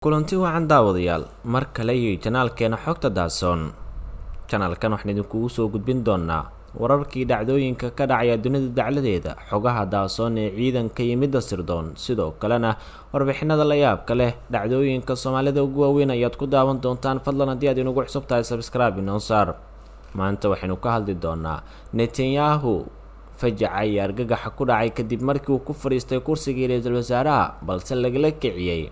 Kulanti wacan daawadayaal, mar kale iyo janaalkeena Xogta Daasoon. Janaalkan waxaan idinkugu soo gudbin doonaa wararkii dhacdooyinka ka dhacaya dunida dacladeeda, xogaha daasoon ee ciidanka iyo midda sirdoon, sidoo kalena warbixinada la yaabka leh, dhacdooyinka Soomaalida ugu waaweyn ayaad ku daawan doontaan. Fadlan haddii aad inagu cusub tahay, subscribe inoo saar. Maanta waxaynu ka hadli doonaa Netanyahu fajaca iyo argagaxa ku dhacay kadib markii uu ku fadhiistay kursigii ra-iisul wasaaraha, balse lagala kiciyey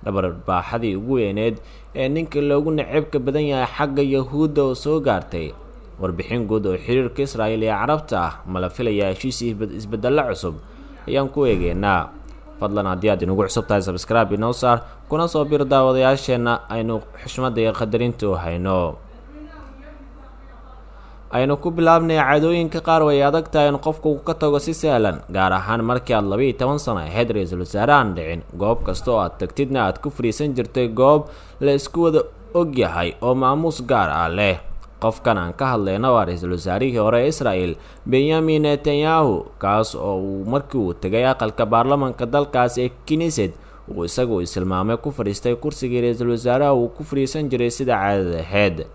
dharbaaxadii ugu weyneed ee ninka loogu naceebka badan yahay xagga Yahuudda oo soo gaartay. Warbixin guud oo xiriirka Israel ee Carabta ah, mala filayaa heshiis isbedello cusub, ayaan ku eegeynaa. Fadlan haddii aad inagu cusub tahay, subscribe inoo saar, kuna soo bir daawadayaasheenna aynu xushmadda iyo qadarinta u hayno. Aynu ku bilaabnay, caadooyinka qaar way adag tahay in qofku ka tago si sahlan, gaar ahaan markii aad 12 sano ahayd ra-iisul wasaare aan dhicin, goob kasta oo aad tagtidna aad ku fadhiisan jirtay goob la isku wada ogyahay oo maamuus gaar ah leh. Qofkan aan ka hadlayna waa ra-iisul wasaarihii hore ee Israel, Benyamin Netanyahu, kaas oo uu markii uu tegay aqalka baarlamanka dalkaas ee Knesset uu isagu isilmaamay ku fadhiistay kursigii ra-iisul wasaaraha uu ku fadhiisan jiray sida caadada ahayd.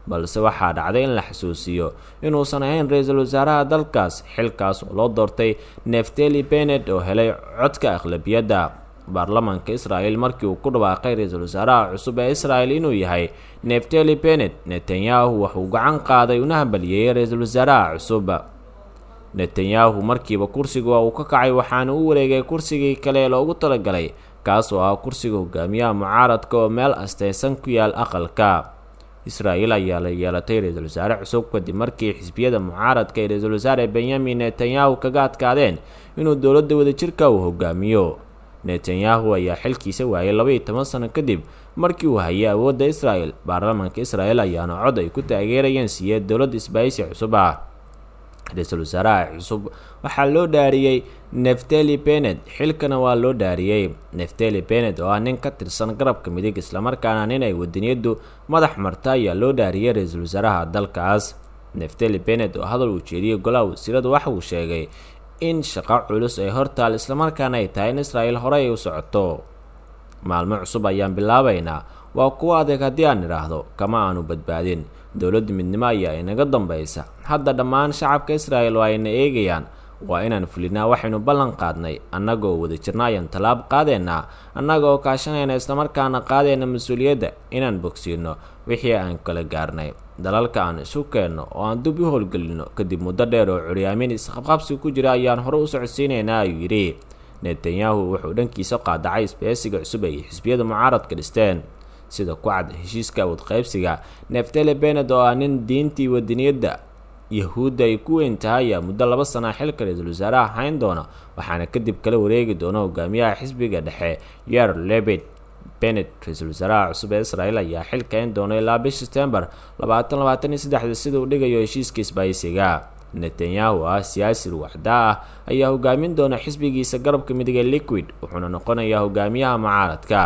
Balse waxaa dhacday in la xasuusiyo inuusan ahayn ra-iisul wasaaraha dalkaas, xilkaas oo loo doortay Neftali Bennett oo helay codka aqlabiyadda baarlamanka Israel. Markii uu ku dhawaaqay ra-iisul wasaaraha cusub ee Israel inuu yahay Neftali Bennett, Netanyahu wuxuu gacan qaaday una hambalyeeyay ra-iisul wasaaraha cusub. Netanyahu markiiba kursiga waa uu ka kacay, waxaana u wareegay kursigii kale ee loogu talagalay, kaas oo ah kursiga hogaamiyaha mucaaradka oo meel asteysan ku yaal aqalka. Israel ayaa la yeelatay ra-iisul wasaare cusub kadib markii xisbiyada mucaaradka ee ra-iisul wasaare Benyamin Netanyahu kaga adkaadeen inuu dowladda wadajirka uu hogaamiyo. Netanyahu ayaa xilkiisa waayay 12 sano kadib markii uu hayay awoodda Israel. Baarlamaanka Israel ayaana cod ay ku taageerayeen siiyey dowladda isbahaysi cusub ah. Ra-iisul wasaaraha cusub waxaa loo dhaariyey Neftali Bennett, xilkana waa loo dhaariyey. Neftali Bennett oo ah nin ka tirsan garabka midig, islamarkaana nin ay wadaniyaddu madax marta, ayaa loo dhaariyey ra-iisul wasaaraha dalkaas. Neftali Bennett oo hadal uu jeediyey golaha wasiirada waxa uu sheegay in shaqo culus ay hortaal, islamarkaana ay tahay in Israel horey ay u socoto. "Maalmo cusub ayaan bilaabaynaa, waa kuwo adeeg haddii aan idhaahdo, kama aanu badbaadin. Dowladda midnimo ayaa inaga dambaysa hadda. Dhammaan shacabka Israel oo ayna eegayaan, waa inaan fulinaa waxaynu ballan qaadnay. Annagoo wada jirna ayaan tallaab qaadaynaa, annaga oo kaashanayna islamarkaana qaadayna mas-uuliyadda inaan bogsiino wixii aan kala gaarnay, dalalka aan isu keenno oo aan dib u howlgelino kadib muddo dheer oo curyaamin isqabqabsi ku jira ayaan hore u socodsiinaynaa," ayuu yidhi. Netanyahu wuxuu dhankiisa qaadacay isbahaysiga cusub ay xisbiyada mucaaradka dhisteen. Sida ku cad heshiiska awood qaybsiga, Neftali Bennett oo ah nin diintii wadaniyadda Yahuudda ay ku weyn tahay ayaa muddo 2 sana xilka ra-iisul wasaaraha hayn doona, waxaana kadib kala wareegi doona hogaamiyaha xisbiga dhexe, Yair Lapid. Bennett, ra-iisul wasaaraha cusub ee Israel, ayaa xilka hayn doona ilaa bisha September 2023, sida uu dhigayo heshiiska isbahaysiga. Netanyahu, ah siyaasi ruwaxdaa ah, ayaa hogaamin doona xisbigiisa garabka midig ee Likud, wuxuuna noqonayaa hogaamiyaha mucaaradka.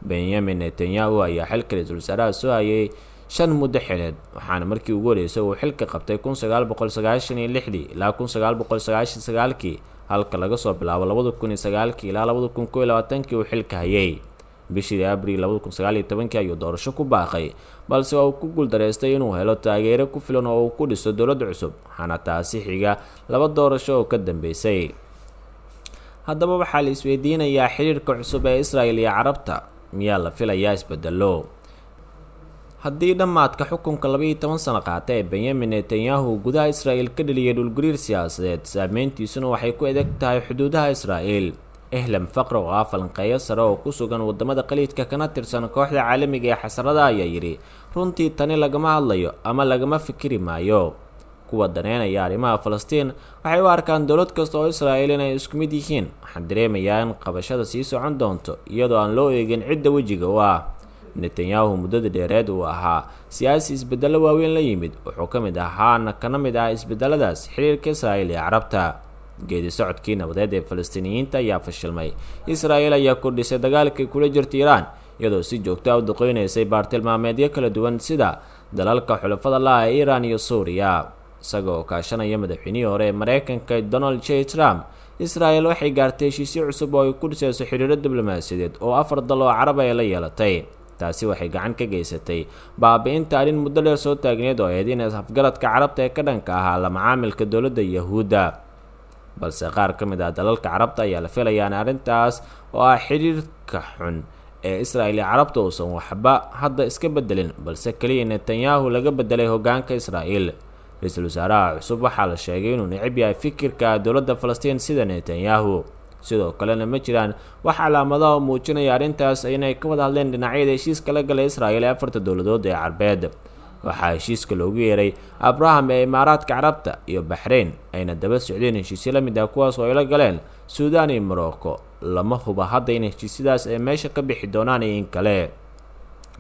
Benyamin Netanyahu ayaa xilka ra-iisul wasaaraha soo hayay 5 muddo xileed, waxaana markii ugu horeysay uu xilka qabtay 1996dii ilaa 1999kii, halka laga soo bilaabo 2009kii ilaa 2021kii uu xilka hayay. Bishii Abril 2019kii ayuu doorasho ku baaqay, balse waa uu ku guuldareystay inuu helo taageero ku filan oo uu ku dhiso dowladda cusub, waxaana taasi xiga laba doorasho oo ka dambeysay. Haddaba waxaa la isweydiinayaa, xiriirka cusub ee Israel iyo Carabta miyaa la filayaa isbedelo? Haddii dhammaadka xukunka 12 sano qaata ee Benyamin Netanyahu gudaha Israel ka dhaliyay dhulgariir siyaasadeed, saameyntiisuna waxay ku edeg tahay xuduudaha Israel. Ehlam Faqr oo ah falanqeeyo sare oo ku sugan wadamada Khaliijka kana tirsan kooxda caalamiga ee xasarada ayaa yidhi: "Runtii tani lagama hadlayo ama lagama fikiri maayo. Kuwa daneynaya arrimaha Falastiin waxay u arkaan dowlad kasta oo Israel inay isku mid yihiin. Waxaan dareemayaa in qabashada sii socon doonto iyadoo aan loo eegin cidda wejiga u ah." Netanyahu muddada dheereed uu ahaa siyaasi isbedello waaweyn la yimid, wuxuu ka mid ahaana kana mid ah isbedeladaas xiriirka Israel iyo Carabta. Geedi socodkii nabadeed ee Falastiiniyiinta ayaa fashilmay. Israel ayaa kordhisay dagaalkii kula jirta Iiraan, iyadoo si joogto ah u duqeynaysay baartilmaameedyo kala duwan sida dalalka xulafada la-ah ee Iiraan iyo Suuriya. Isagoo kaashanaya madaxweynihii hore ee Mareykanka, Donald J Trump, Israel waxay gaartay heshiisyo cusub oo ay ku dhiseyso xiriiro diblomaasiyadeed oo 4 dal oo carab ay la yeelatay. Taasi waxay gacan ka geysatay baabi'inta arrin muddo dheer soo taagneed oo ahayd in afgaradka carabta ee ka dhanka ahaa la macaamilka dowladda Yahuudda. Balse qaar ka mid ah dalalka carabta ayaa la filayaa in arrintaas oo ah xiriirka xun ee Israel iyo carabta uusan waxba hadda iska bedelin, balse kaliya Netanyahu laga bedelay hoggaanka Israel. Ra-iisul wasaaraha cusub waxaa la sheegay inuu necib yahay fikirka dowladda Falastiin sida Netanyahu. Sidoo kalena ma jiraan wax calaamadaha oo muujinaya arrintaas inay ka wada hadleen dhinacyada heshiiska la galay Israel ee 4 dowladood ee carbeed. Waxaa heshiiska loogu yeeray Abraham ee Imaaraadka Carabta iyo Baxrayn, ayna daba socdeen heshiisyo la mid ah kuwaas oo ay la galeen Suudaan iyo Morocco. Lama huba hadda in heshiisyadaas ay meesha ka bixi doonaan iyo in kale.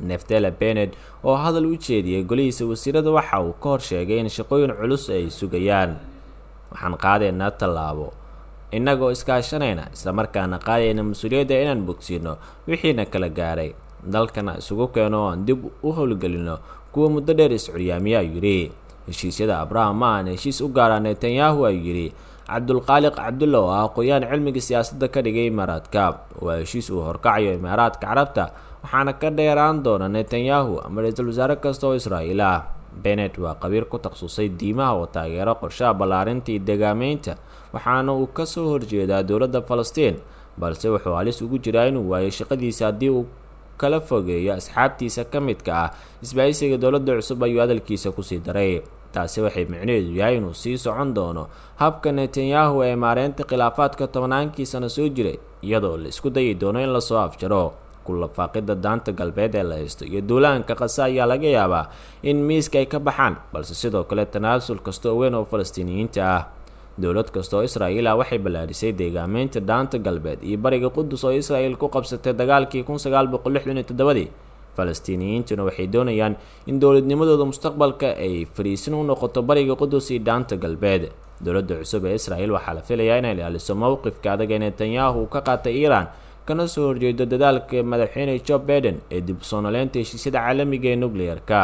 Naftali Bennett oo hadal u jeediyey golihiisa wasiirada waxa uu ka hor sheegay in shaqooyin culus ay sugayaan. Waxaan qaadaynaa tallaabo innagoo iskaashanayna, islamarkaana qaadayna mas-uuliyadda inaan bogsiino wixiina kala gaaray, dalkana isugu keeno oo aan dib u howlgelino kuwa muddo dheer iscuryaamiya, ayuu yidhi. Heshiisyada Abraham ma aan heshiis u gaara Netanyahu, ayuu yidhi Cabdulqaaliq Cabdulla oo ah aqoon-yahan cilmiga siyaasadda ka dhigay Imaaraadka. Waa heshiis uu horkacayo Imaaraadka Carabta, waxaana ka dheeraan doona Netanyahu ama ra-iisul wasaare kasta oo Israa'iil ah. Bennett waa qabiir ku takhasusay diimaha oo taageero qorshaha ballaarinta iyo deegaameynta, waxaana uu ka soo horjeedaa dowladda Falastiin, balse wuxuu halis ugu jiraa inuu waayo shaqadiisa haddii uu kala fogeeyo asxaabtiisa ka midka ah isbahaysiga dowladda cusub, ayuu hadalkiisa kusii daray. Taasi waxay micnaheedu yahay inuu sii socon doono habka Netanyahu ee maareynta khilaafaadka 10-kii sano soo jiray, iyadoo la isku dayi doono in lasoo afjaro kulafaaqida daanta galbeed ee la haysto iyo duulaanka Qasa ayaa laga yaabaa in miiska ay ka baxaan, balse sidoo kale tanaasul kasta oo weyn oo Falastiiniyiinta ah. Dowlad kasta oo Israa'iil ah waxay ballaarisay deegaameynta daanta galbeed iyo bariga Qudus oo Israa'iil ku qabsatay dagaalkii 1967. Falastiiniyiintuna waxay doonayaan in dowladnimadooda mustaqbalka ay fariisin u noqoto bariga Qudus iyo daanta galbeed. Dowladda cusub ee Israa'iil waxaa la filayaa inay ilaaliso mowqifka adag ee Netanyahu ka qaatay Iiraan, kana soo horjeedo dadaalka madaxweyne Joe Biden ee dib u soo nooleynta heshiisyada caalamiga ee nuclear-ka.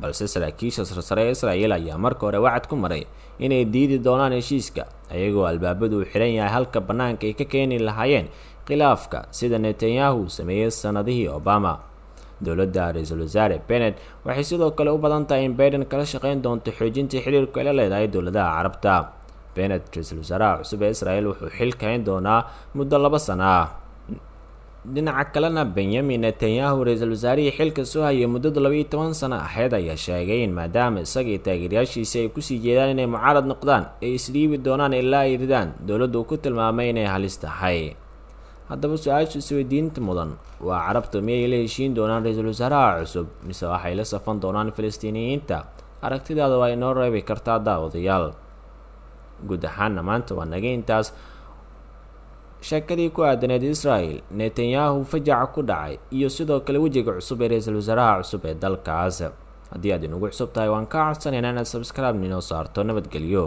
Balse saraakiisha sarsare ee Israa'iil ayaa marka hore wacad ku maray inay diidi doonaan heshiiska, ayagoo albaabadu uu xiran yahay halka bannaanka ay ka keeni lahaayeen khilaafka sida Netanyahu sameeyey sanadihii Obama. Dowladda ra-iisul wasaare Bennett waxay sidoo kale u badan tahay in Biden kala shaqeyn doonto xoojinta xiriirku ay la leedahay dowladaha carabta. Bennett, ra-iisul wasaaraha cusub ee Israa'iil, wuxuu xil kayn doonaa muddo 2 sano ah. Dhinaca kalena, Benyamin Netanyahu, ra-iisul wasaarihii xilka soo hayay muddada 12 sano ahayd, ayaa sheegay in maadaama isaga iyo taageerayaashiisa ay kusii jeedaan inay mucaarad noqdaan, ay isdhiibi doonaan ilaa ay ridaan dowladdu uu ku tilmaamay inay halis tahay. Haddaba su-aasha isweydiinta mudan waa, carabtu miyay la heshiin doonaan ra-iisul wasaaraha cusub, mise waxay la safan doonaan Falastiiniyiinta? Aragtidaada waa inoo reebi kartaa, daawadayaal. Guud ahaana maanta waa naga intaas sheekadii ku aadaneed Israel, Netanyahu fajaca ku dhacay, iyo sidoo kale wejiga cusub ee ra-iisul wasaaraha cusub ee dalkaas. Haddii aad inugu cusub tahay, waan kaa codsanaynaa inaad subscribe inoo saarto. Nabadgelyo.